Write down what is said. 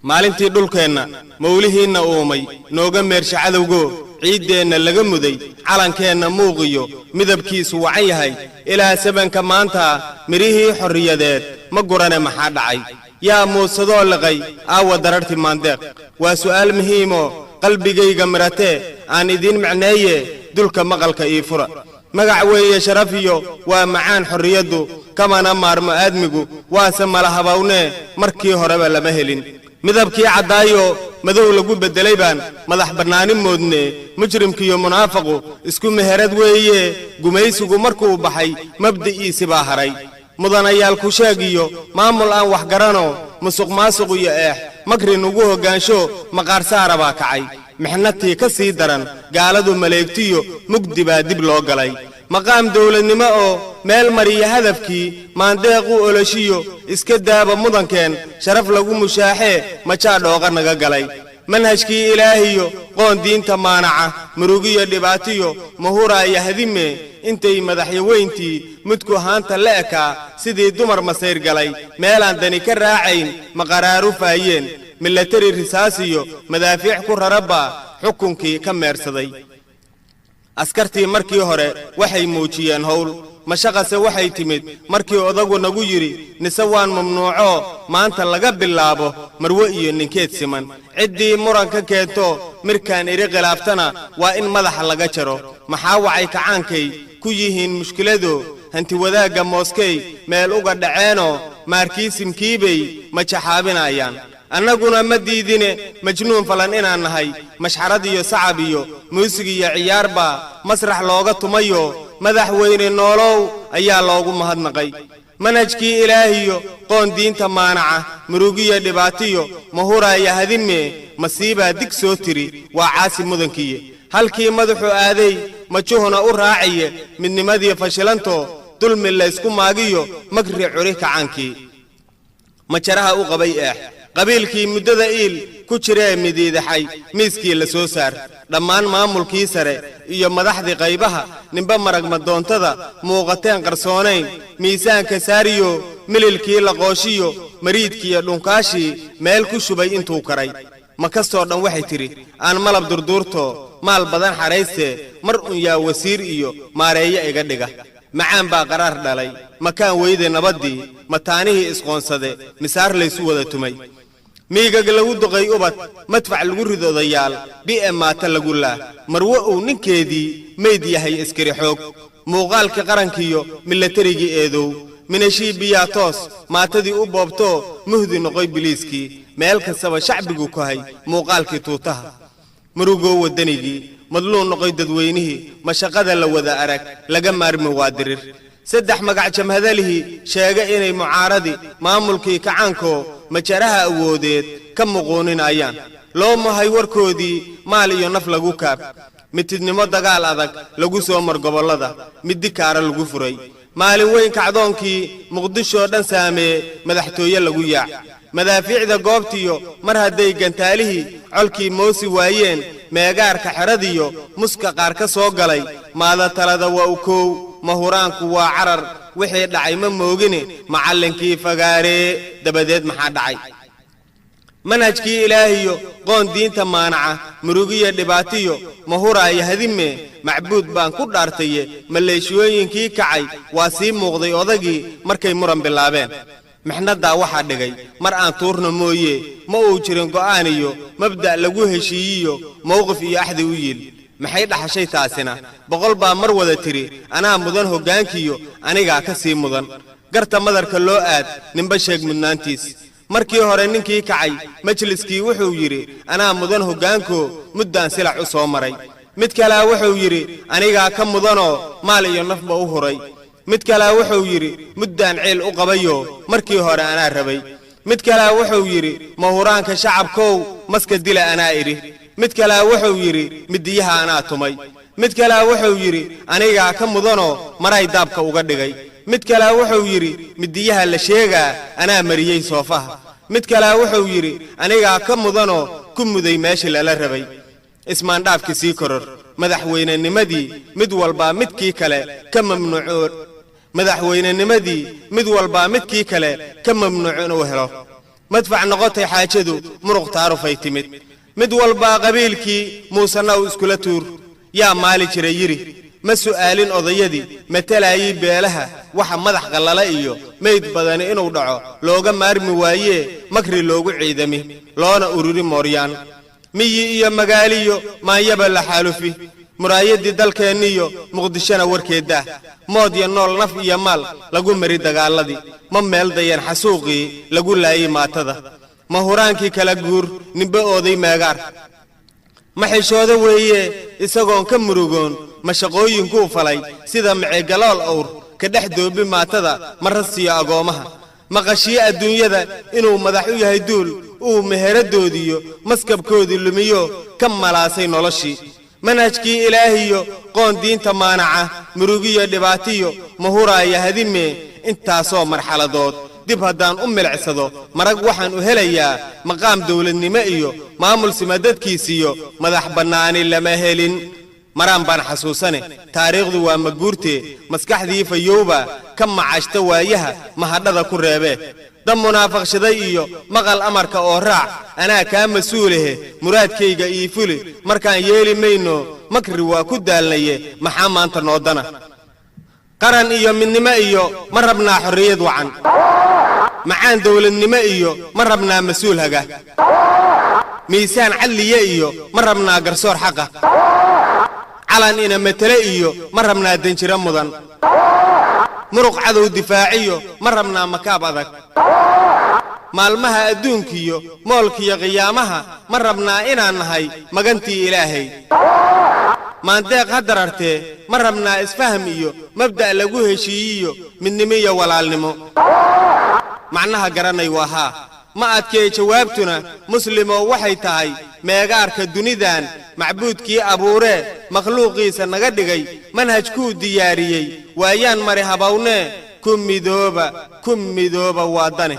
Maalintii dhulkeenna Mawlihiinna uumay nooga meersha cadowgo, ciiddeenna laga muday, calankeenna muuqiyo midabkiisu wacan yahay, ilaa sabanka maanta midhihii xorriyadeed ma gurane. Maxaa dhacay? Yaa muusadoo liqay? Aawa dararhti Maandeeq? Waa su'aal muhiimoo qalbigayga miratee aan idiin micneeye. Dulka maqalka ii fura. Magac weeye sharaf iyo waa macaan xorriyaddu, kamana maarmo aadmigu, waase malahabawnee markii horeba lama helin. Midabkii caddaayo madow lagu beddelay baan madax bannaani moodnee. Mujrimkiiyo munaafaqu isku meherad weeye. Gumaysigu markuu baxay mabdi'iisi baa haray. Mudanayaal kusheeg iyo maamul aan wax garanoo musuq maasuq iyo eex makri nugu hoggaansho maqaarsaara baa kacay. Mixnatii ka sii daran gaaladu maleegtiyo mugdi baa dib loo galay. Maqaam dawladnimo oo meel mariya hadafkii Maandeequ oloshiyo iska daaba mudankeen sharaf lagu mushaaxee majaa dhooqa naga galay. Manhajkii Ilaahiyo qoon diinta maanaca, murugiyo dhibaatiyo mahuraaya hadime intay madaxyaweyntii mudku haanta la ekaa sidii dumar masayr galay meelaan dani ka raacayn maqaraaru faayeen. Milatari risaasiyo madaafiic ku rarabbaa xukunkii ka meersaday. Askartii markii hore waxay muujiyeen howl mashaqase waxay timid markii odagu nagu yidhi: "Nise waan mamnuucoo maanta laga bilaabo marwe iyo ninkeed siman. Ciddii muran ka keento mirkaan idhi khilaaftana waa in madaxa laga jaro." Maxaa wacay? Kacaankay ku yihiin mushkilado hantiwadaagga Mooskey meel uga dhaceenoo maarkiisimkiibay majaxaabinayaan. Annaguna ma diidine majnuun falan inaan nahay. Mashxarad iyo sacab iyo muusig iyo ciyaar baa masrax looga tumayo. "Madaxweyne noolow" ayaa loogu mahadnaqay. Manhajkii Ilaahiyo qoon diinta maanaca, murugiyo dhibaatiyo mahuraaya hadime masiibaa dig soo tiri waa caasi mudankiiye. Halkii madaxu aaday majuhuna u raaciye midnimadii fashilantoo dulmi laysku maagiyo magri curi kacaankii majaraha u qabay eex qabiilkii muddada iil ku jiree midiidaxay miiskii la soo saar. Dhammaan maamulkii sare iyo madaxdii qaybaha ninba maragmadoontada muuqateen qarsoonayn miisaanka saariyo mililkii laqooshiyo mariidkiiyo dhunkaashii meel ku shubay intuu karay. Ma kastoo dhan waxay tidhi aan malab durduurto maal badan xadhaystee mar un yaa wasiir iyo maareeyo iga dhiga. Macaan baa qaraar dhalay makaan weyde nabaddii mataanihii isqoonsade misaar laysu wada tumay, miigag lagu duqay ubad, madfac lagu rido odayaal, bi'e maata lagu laa, marwe uu ninkeedii mayd yahay iskari xoog, muuqaalkii qarankiiyo milatarigii eedow, minashii biyaa toos maatadii u boobtoo muhdi noqoy biliiskii, meel kastaba shacbigu kohay muuqaalkii tuutaha, murugoo waddanigii madluun noqoy dadweynihii mashaqada la wada arag laga maarmi waa dirir. Saddex magac jamhadalihii sheega inay mucaaradi maamulkii kacaankoo majaraha awoodeed ka muquuninayaan loo mahay warkoodii maal iyo naf lagu kaab mitidnimo dagaal adag lagu soo mar gobollada middi kaara lagu furay. Maalin weyn kacdoonkii Muqdishoo dhan saameeye madaxtooye lagu yaac madaafiicda goobtiyo mar hadday gantaalihii colkii moosi waayeen meegaarka xeradiyo muska qaar ka soo galay maada talada waa u koow mahuraanku waa carar. Wixii dhacay ma moogine macallinkii fagaaree dabadeed maxaa dhacay? Manhajkii Ilaahiyo qoon diinta maanaca, murugiyo dhibaatiyo mahuraaya hadime macbuud baan ku dhaartaye maleeshiyooyinkii kacay waa sii muuqday odagii markay muran bilaabeen. Mixnaddaa waxaa dhigay mar aan tuurno mooye ma uu jirin go'aan iyo mabda' lagu heshiiyiyo mowqif iyo axdi u yiil. Maxay dhaxashay taasina? 100 baa mar wada tidhi anaa mudan hoggaankiyo anigaa ka sii mudan. Garta madarka loo aad ninba sheeg mudnaantiis. Markii hore ninkii kacay majliskii wuxuu yidhi anaa mudan hoggaankoo muddaan silac u soo maray. Mid kalea wuxuu yidhi anigaa ka mudanoo maal iyo nafba u huray. Mid kalea wuxuu yidhi muddaan ciil u qabayoo markii hore anaa rabay. Mid kalea wuxuu yidhi mahuraanka shacabkow maska dila anaa idhi. Mid kalea wuxuu yidhi midiyaha anaa tumay. Mid kalea wuxuu yidhi anigaa ka mudanoo maray daabka uga dhigay. Mid kalea wuxuu yidhi midiyaha la sheegaa anaa mariyey soofaha. Mid kalea wuxuu yidhi anigaa ka mudanoo ku muday meeshii lala rabay. Ismaandhaafkii sii koror madaxweynenimadii mid walbaa midkii kale ka mamnuuco madaxweynenimadii mid walbaa midkii kale ka mamnuuco inuu helo. Madfac noqotay xaajadu, muruq taarufay timid. Mid walbaa qabiilkii muusanaw iskula tuur. Yaa maali jira yidhi? Ma su'aalin odayadii matalaayii beelaha waxa madax qallala iyo mayd badani inuu dhaco looga maarmi waayee makri loogu ciidami, loona ururi mooryaan miyi iyo magaaliyo maanyaba la xaalufi. Muraayaddii dalkeenniyo Muqdishona warkeeddaah, mood iyo nool, naf iyo maal lagu mari dagaaladii. Ma meel dayeen xasuuqii lagu laayey maatada? Ma huraankii kala guur nimbe ooday meegaar? Ma xishoodo weeye isagoon ka murugoon ma shaqooyinkuu falay sida micigalool awr ka dhex doobi maatada, ma rasiyo agoomaha, ma qashiyo adduunyada inuu madax u yahay duul uu meheradoodiyo maskabkoodii lumiyo ka malaasay noloshii manhajkii Ilaahiyo qoon diinta maanaca, murugiyo dhibaatiyo ma huraaya hadimee? Intaasoo marxaladood dib haddaan u milicsado, marag waxaan u helayaa maqaam dawladnimo iyo maamul simadadkiisiyo madax bannaani lama helin. Maraan baan xasuusane, taariikhdu waa maguurtee, maskaxdii fayowba ka macashta waayaha mahadhada ku reebee. Dab munaafaqshaday iyo maqal amarka oo raac, anaa kaa mas-uulahe, muraadkayga ii fuli markaan yeeli mayno, makri waa ku daalnaye. Maxaa maanta noodana? Qaran iyo midnimo iyo ma rabnaa xorriyad wacan, macaan dawladnimo iyo ma rabnaa mas-uul haga, miisaan cadliye iyo ma rabnaa garsoor xaqa, calan ina matele iyo ma rabnaa danjiro mudan, muruq cadow difaaciyo ma rabnaa makaab adag, maalmaha adduunkiyo moolkiyo qiyaamaha ma rabnaa inaan nahay magantii Ilaahay, maandeeq ha darartee ma rabnaa isfaham iyo mabda' lagu heshiiyiyo midnimo iyo walaalnimo? Macnaha garanay waa haa. Ma adkee jawaabtuna, Muslimow, waxay tahay meegaarka dunidan macbuudkii abuuree makhluuqiisa naga dhigay manhajkuu diyaariyey waayaan mari habownee. Ku midooba, ku midooba waa dane.